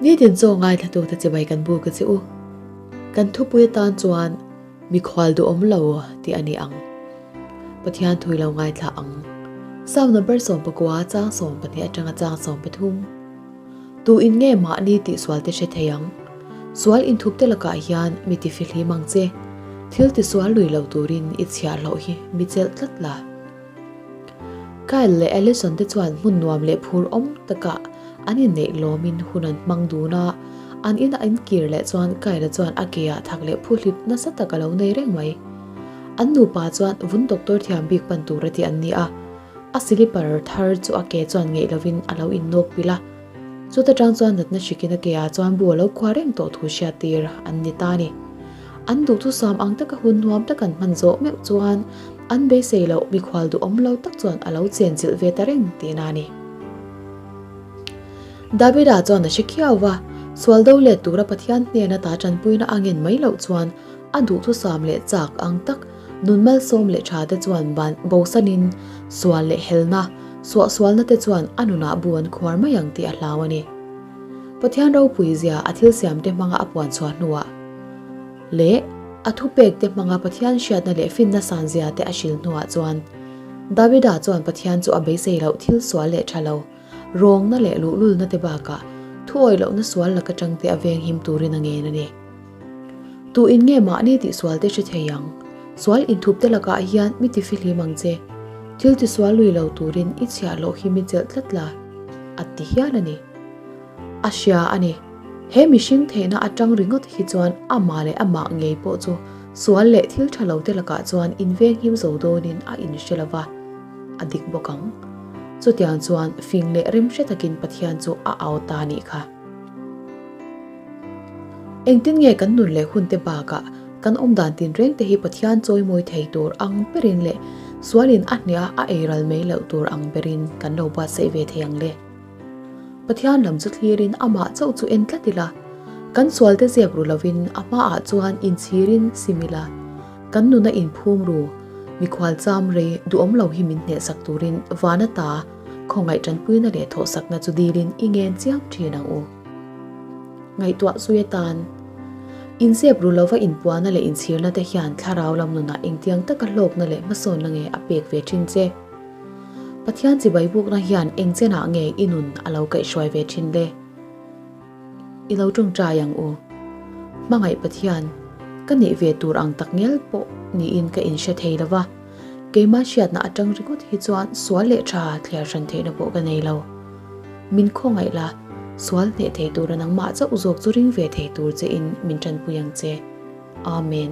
Nitin chaw ngaithlatute chibai kan buk a che u. Kan thupui atan chuan mikhual duhawm lo tih a ni ang. Pathian thui lo ngaithla ang. Psalm number 19 chang 12 atanga chang 13. Tu in nge mahni tih sual te hre thei ang? Sual inthup te lakah hian mi ti fihlim ang che. Thil ti sual lui lo turin i chhiahhlawh hi mi chelh tlat la. Kyle leh Allison te chuan hmun nuam leh phur awm takah an inneih lawmin hun an hmang dun a. An ina inkir leh chuan Kyle-a chuan a ke ah thak leh phuhlip nasa tak a lo nei reng mai. An nupa chuan vun doctor thiam bik pan tur a ti an ni a. A silipar thar chu a ke chuan ngeih lovin a lo innawk pilh a. Chuta tang chuan natna hrikin a ke ah chuan bu a lo khuar reng tawh thu hriat tir an ni ta a ni. An duhthusam ang taka hun nuam tak an hman zawh meuh chuan an beisei loh mikhual duhawm lo tak chuan a lo chenchilh ve ta reng tihna a ni. Davida chuan a hre khiau va, sual do let tura Pathian hnena ta tanpuina a ngen mai loh chuan a duhthusam leh chak ang tak Nun malsawm leh tha te chuan ban bosanin sual leh helna, suahsualna te chuan a nunah bu an khuar mai ang tih a hlau a ni. Pathian ropui zia a thil siam te hmanga a puan chhuah hnuah leh a thupek te hmanga Pathian hriatna leh finna san zia te a hrilh hnuah chuan Davida chuan Pathian chu a beisei loh thil sual leh tha lo, rawngna leh luhlulna te bakah thuawih lohna sual lak atang te a venghim turin a ngen a ni. Tu in nge mahni tih sual te hre thei ang? Sual inthup te lakah hian mi tifihlim ang che. Thil tisual lui lo turin i chhiahhlawh hi mi chelh tlat la, a ti hial a ni. A hria a ni. He mihring theihna atang ringawt hi chuan amah leh amah ngei pawh chu sual leh thil tha lo te lakah chuan invenghim zo dawnin a inhre lo va, a dik bawk ang. Chutiang chuan fing leh remhre takin Pathian chu a au ta nih kha. Engtin nge kan nun leh hunte bakah kan awm dan tinreng te hi Pathian chawimawi thei tur ang berin leh sualin a hniah a eiral mai loh tur ang berin kan lo buatsaih ve thei ang le? Pathian lam chu thlirin amah chauh chu en tlat ila, kan sualte zep ru lovin a hmaah chuan inchhirin sim ila, kan nuna inphum ru, mikhual cham rei duhawm lo hi min hnehsak turin vana ta khawngaih tanpuina leh thawhsakna chu dilin i ngen chiam thin ang u. Ngaihtuah zui atan, inzep ru lova inpuahna leh inchhirna te hian thlarau lam nunah engtiang taka hlawkna leh hmasawnna nge a pek ve thin che? Pathian chibai bukna hian eng chenah nge i nun a lo kaihhruai ve thin le? I lo tawngtai ang u. Hmangaih Pathian, ka nih ve tur ang tak ngial pawh niin ka inhre thei lova, keimah hriatna atang ringawt hi chuan sual leh tha thliar hran theihna pawh ka nei lo. Min khawngaih la, sual hneh thei tura nangmah chauh zawk chu ring ve thei tur che in min tanpui ang che. Amen.